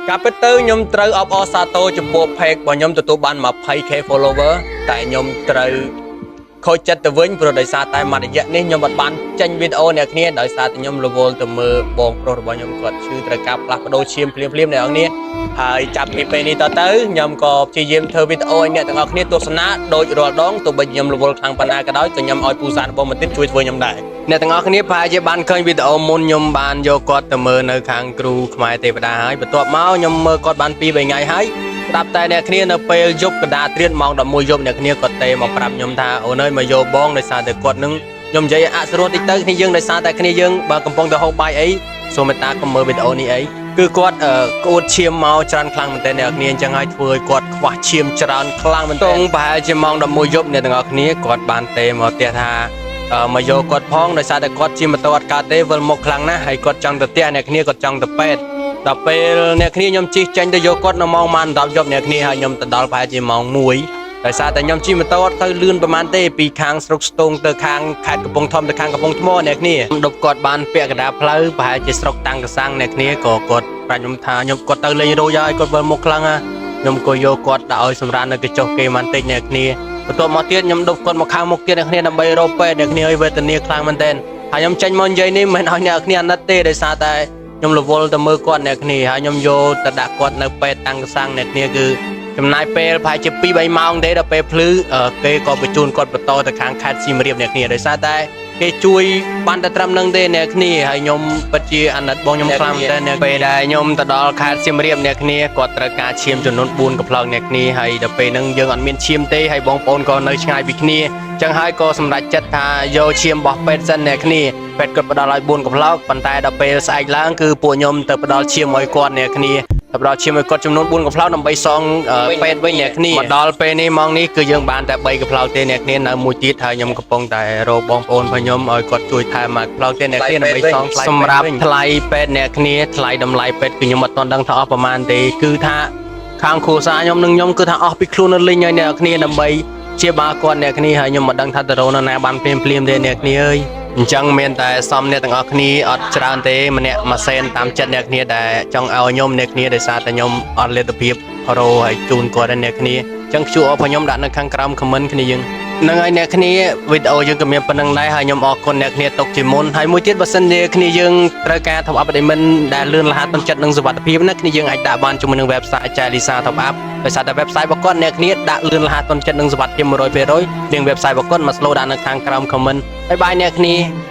ការពិតទៅខ្ញុំត្រូវអបអរសាទរចំពោះ page របស់ខ្ញុំទទួលបាន 20K follower តែខ្ញុំត្រូវខូចចិត្តទៅវិញព្រោះដោយសារតែមួយរយៈនេះខ្ញុំអត់បានចេញវីដេអូអ្នកគ្នាដោយសារតែខ្ញុំរវល់ទៅមើលបងប្រុសរបស់ខ្ញុំគាត់ឈឺត្រូវការផ្លាស់ប្ដូរឈាមភ្លាមៗអ្នកនរគ្នាហើយចាប់ពីពេលនេះតទៅខ្ញុំក៏ព្យាយាមធ្វើវីដេអូឲ្យអ្នកទាំងអស់គ្នាទស្សនាដូចរាល់ដងទោះបីខ្ញុំរវល់ខ្លាំងប៉ុណ្ណាក៏ដោយក៏ខ្ញុំឲ្យពូសារបស់មកទៀតជួយធ្វើខ្ញុំដែរអ្នកទាំងអស់គ្នាប្រហែលជាបានឃើញវីដេអូមុនខ្ញុំបានយកគាត់ទៅមើលនៅខាងគ្រូខ្មែរទេវតាហើយបន្ទាប់មកខ្ញុំមើលគាត់បាន2 3ថ្ងៃហើយស្រាប់តែអ្នកគ្នានៅពេលយប់កណ្ដាលត្រៀតម៉ោង11យប់អ្នកគ្នាគាត់ទេមកប្រាប់ខ្ញុំថាអូនអើយមកយកបងដោយសារតែគាត់នឹងខ្ញុំនិយាយអសរោះតិចទៅគ្នាយើងដោយសារតែគ្នាយើងបើកំពុងតែហូបបាយអីសូមមេត្តាកុំមើលវីដេអូនេះអីគឺគាត់អឺក្អួតឈាមមកច្រើនខ្លាំងមែនទែនអ្នកគ្នាអញ្ចឹងហើយធ្វើឲ្យគាត់ខ្វះឈាមច្រើនខ្លាំងមែនទែនប្រហែលជាម៉ោង11យប់អ្នកទាំងអស់គ្នាគាត់បានទេមកផ្ទះថាអឺមកយកគាត់ផងដោយសារតែគាត់ជិះម៉ូតូអត់កើតទេវិលមុខខ្លាំងណាស់ហើយគាត់ចង់ទៅផ្ទះអ្នកគ្នាគាត់ចង់ទៅពេទ្យដល់ពេលអ្នកគ្នាខ្ញុំជិះចេញទៅយកគាត់នៅម៉ោងម៉ាន10យប់អ្នកគ្នាហើយខ្ញុំទៅដល់ប្រហែលជាម៉ោង1ដោយសារតែខ្ញុំជិះម៉ូតូអត់ទៅលឿនប្រហែលទេពីខាងស្រុកស្ទងទៅខាងខេត្តកំពង់ធំទៅខាងកំពង់ថ្មអ្នកគ្នាខ្ញុំដប់គាត់បានពាក់កណ្ដាលផ្លូវប្រហែលជាស្រុកតាំងកសាំងអ្នកគ្នាក៏គាត់ប្រាប់ខ្ញុំថាខ្ញុំគាត់ទៅលេងរួចហើយគាត់វិលមុខខ្លាំងណាស់ខ្ញុំក៏យកគាត់ដាក់ឲ្យសម្រាននៅកញ្ចុះគេបន្តិចអ្នកគ្នាបន្ទាប់មកទៀតខ្ញុំដប់គាត់មកខាងមុខទៀតអ្នកគ្នាដើម្បីរកពេទ្យអ្នកគ្នាឲ្យវេទនាខ្លាំងមែនទែនហើយខ្ញុំចេញមកនិយាយនេះមិនមែនឲ្យអ្នកគ្នាអាណិតទេដោយសារតែខ្ញុំរវល់ទៅមើលគាត់អ្នកគ្នាហើយខ្ញុំយកទៅដាក់គាត់នៅពេទ្យតាំងកសាំងអ្នកគ្នាគឺចំណាយពេលប្រហែលជា2 3ម៉ោងទេដល់ពេលភ្លឺអឺគេក៏បញ្ជូនគាត់បន្តទៅខាងខេត្តសៀមរាបអ្នកគ្នាដោយសារតែគេជួយបានតែត្រឹមនឹងទេអ្នកគ្នាហើយខ្ញុំពិតជាអាណិតបងខ្ញុំខ្លាំងមែនទែនអ្នកពេលដែលខ្ញុំទៅដល់ខេត្តសៀមរាបអ្នកគ្នាគាត់ត្រូវការឈាមចំនួន4កំប្លងអ្នកគ្នាហើយដល់ពេលហ្នឹងយើងអត់មានឈាមទេហើយបងប្អូនក៏នៅឆ្ងាយពីគ្នាចឹងហើយក៏សម្រេចចិត្តថាយកឈាមរបស់ពេទ្យសិនអ្នកគ្នាពេទ្យគាត់ផ្ដល់ឲ្យ4កំប្លោកប៉ុន្តែដល់ពេលស្អែកឡើងគឺពួកខ្ញុំទៅផ្ដល់ឈាមឲ្យគាត់អ្នកគ្នាទៅផ្ដល់ឈាមឲ្យគាត់ចំនួន4កំប្លោកដើម្បីសងអឺពេទ្យវិញអ្នកគ្នាមកដល់ពេលនេះម៉ោងនេះគឺយើងបានតែ3កំប្លោកទេអ្នកគ្នានៅមួយទៀតហើយខ្ញុំកំពុងតែរកបងប្អូនរបស់ខ្ញុំឲ្យគាត់ជួយថែមមួយកំប្លោកទេអ្នកគ្នាដើម្បីសងថ្លៃសម្រាប់ថ្លៃពេទ្យអ្នកគ្នាថ្លៃតម្លៃពេទ្យគឺខ្ញុំអត់ទាន់ដឹងថាអស់ប្រហែលទេគឺថាខាងគ្រួសារខ្ញុំនិងខ្ញុំគឺថាអស់ពីខ្លួននៅលីងហើយអ្នកគ្នាដើម្បីជាបាគាត់អ្នកគ្នាហើយខ្ញុំមិនដឹងថាទៅរកនៅណាបានភ្លាមភ្លាមទេអ្នកគ្នាអើយអញ្ចឹងមានតែសំអ្នកទាំងអស់គ្នាអត់ច្រើនទេម្នាក់មួយសែនតាមចិត្តអ្នកគ្នាដែលចង់ឲ្យខ្ញុំអ្នកគ្នាដោយសារតែខ្ញុំអត់លទ្ធភាពរោឲ្យជូនគាត់ឯអ្នកគ្នាអញ្ចឹង QR របស់ខ្ញុំដាក់នៅខាងក្រោម comment គ្នាយើងហ្នឹងហើយអ្នកគ្នាវីដេអូយើងក៏មានប៉ុណ្្នឹងដែរហើយខ្ញុំអរគុណអ្នកគ្នាទុកជាមុនហើយមួយទៀតបើសិនជាគ្នាយើងត្រូវការ top up diamond ដែលលឿនរហ័សទាន់ចិត្តនិងសុវត្ថិភាពណាគ្នាយើងអាចដាក់បានជាមួយនឹង website Jalisa Top Up ដោយសារតែ website របស់គាត់អ្នកគ្នាដាក់លឿនរហ័សទាន់ចិត្តនិងសុវត្ថិភាព100% លៀង website របស់គាត់មក slow ដាក់នៅខាងក្រោម comment បាយបាយអ្នកគ្នា។